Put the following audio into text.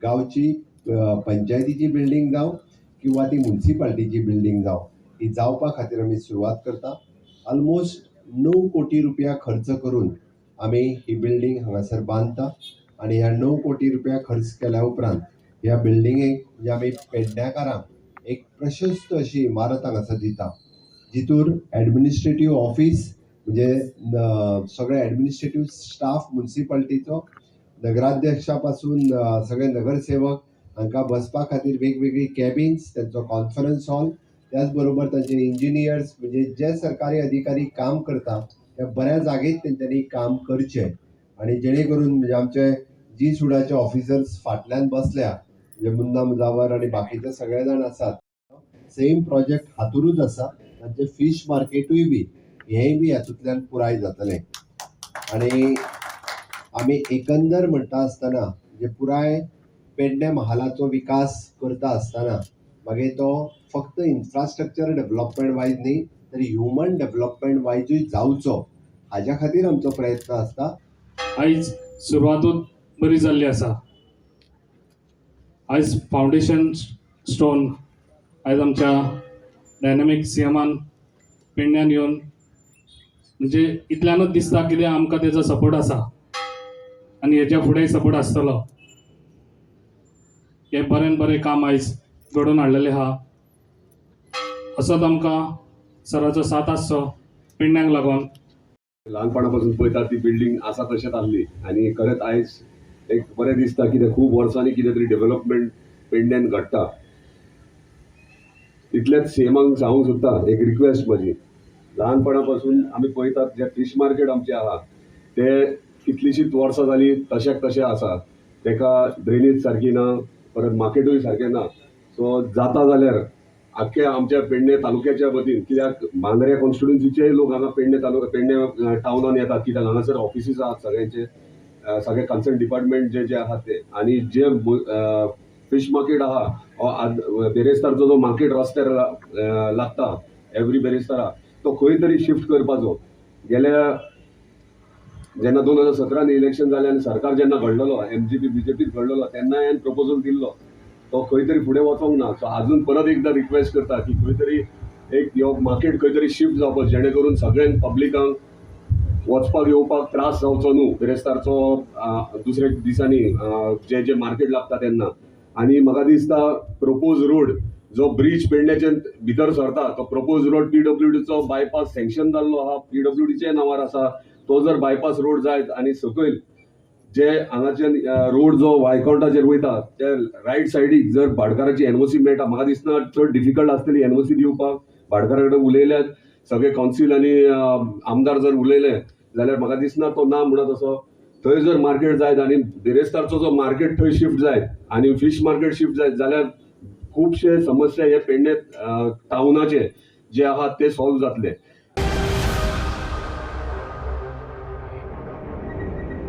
गांवची पंचायतीची बिल्डींग जावं किंवा ती मुन्सिपाल्टीची बिल्डींग जावं, ही जावपा खातीर आमी सुरवात करता. ऑलमोस्ट 9 कोटी रुपया खर्च करून आमी ही बिल्डींग हांगासर बांदता आनी ह्या 9 कोटी रुपया खर्च केल्या उपरांत ह्या बिल्डिंगेक म्हणजे आमी पेडण्याकारांक एक प्रशस्त अशी इमारत हांगासर दिता, जितूर एडमिनिस्ट्रेटीव ऑफिस म्हणजे सगळे एडमिनिस्ट्रेटीव स्टाफ मुन्सिपाल्टीचो, नगराध्यक्षा पासून सगळे नगरसेवक हांकां बसपा खातीर वेगवेगळी कॅबिन्स, तांचो कॉन्फरन्स हॉल, त्याच बरोबर तांचे इंजिनियर्स, म्हणजे जे सरकारी अधिकारी काम करता त्या बऱ्या जागेत तेंच्यांनी काम करचें आनी जेणे करून म्हणजे आमचे जी सुडाचे ऑफिसर्स फाटल्यान बसल्या, म्हणजे मुन्ना मुजावर आनी बाकीचे सगळे जाण आसात. सेम प्रोजेक्ट हातूरूच आसा, तांचे फीश मार्केटूय बी हेंय बी हातूंतल्यान पुराय जातलें. आनी आमी एकंदर म्हणटा आसतना, म्हणजे पुराय पेडणे महालाचो विकास करता आसतना मागीर तो फक्त इन्फ्रास्ट्रक्चर डेवलपमेंट वायज न्ही, तर ह्युमन डेवलपमेंट वायजूय जावचो हाज्या खातीर आमचो प्रयत्न आसता. आयज सुरवातूच बरी जाल्ली आसा. आयज फावंडेशन स्टोन आयज आमच्या डायनामीक सीएमान पेडण्यान येवन, म्हणजे इतल्यानूच दिसता कितें आमकां तेजो सपोर्ट आसा आनी हेच्या फुडेंय सपोर्ट आसतलो. हें बरें बरें काम आयज घडोवन हाडलेलें आहा. असोच आमकां सराचो साथ आसचो पेडण्याक लागून. ल्हानपणापासून पळयता ती बिल्डींग आसा तशेंच आहली आनी खरेंच आयज एक बरें दिसता कितें खूब वर्सांनी कितें तरी डेवलपमेंट पेडण्यान घडटा. इतलेंच सीएमाक सांगूंक सोदता, एक रिक्वेस्ट म्हजी. ल्हानपणा पासून आमी पळयतात, जे फीश मार्केट आमचें आहा ते कितलींशींच वर्सां जालीं तश्याक तशें आसा. तेका ड्रेनेज सारकी ना, परत मार्केटूय सारकें ना. सो जाता जाल्यार आख्ख्या आमच्या पेडणे तालुक्याच्या वतीन, कित्याक मांद्रे कॉन्स्टिट्युन्सीचेय लोक हांगा पेडणे तालुका, पेडणे टावनान येतात, कित्याक हांगासर ऑफिसीस आहात सगळ्यांचे, सगळे कन्सर्न डिपार्टमेंट जे जे आहात ते. आनी जे फीश मार्केट आहा, बिरेस्तारचो जो मार्केट रस्त्यार लागता एवरी बिरेस्तारा, तो खंय तरी शिफ्ट करपाचो. गेल्या जेन्ना 2017न इलेक्शन जालें आनी सरकार जेन्ना घडलेलो एमजीपी बीजेपीत घडलेलो, तेन्ना हांवें प्रपोजल दिल्लो. तो खंय तरी फुडें वचोंक ना. सो आजून परत एकदां रिक्वेस्ट करता की खंय तरी एक ह्यो मार्केट खंय तरी शिफ्ट जावपाक, जेणे करून सगळ्यांक पब्लिकांक वचपाक येवपाक त्रास जावचो न्हू बिरेस्तारचो, दुसऱ्या दिसांनी जे जे मार्केट लागता तेन्ना. आनी म्हाका दिसता प्रपोज रोड जो ब्रीज पेडण्याचे भितर सरता, तो प्रपोज रोड पीडब्ल्यूडीचो बायपास सँक्शन जाल्लो आहा, पीडब्ल्यूडीच्या नांवार आसा. तो जर बायपास रोड जायत आनी सकयल जे हांगाच्यान रोड जो वायकोंटाचेर वयता ते रायट सायडीक जर भाटकाराची एनओसी मेळटा, म्हाका दिसना चड डिफिकल्ट आसतली एनओसी दिवपाक. भाटकारा कडेन उलयल्यात सगळे कावन्सील आनी आमदार जर उलयले जाल्यार म्हाका दिसना तो ना म्हणत असो. थंय जर मार्केट जायत आनी बिरेस्तारचो जो मार्केट थंय शिफ्ट जायत आनी फीश मार्केट शिफ्ट जायत जाल्यार खुबशे समस्या हे पेडणे टावनाचे जे आहात ते सॉल्व जातले.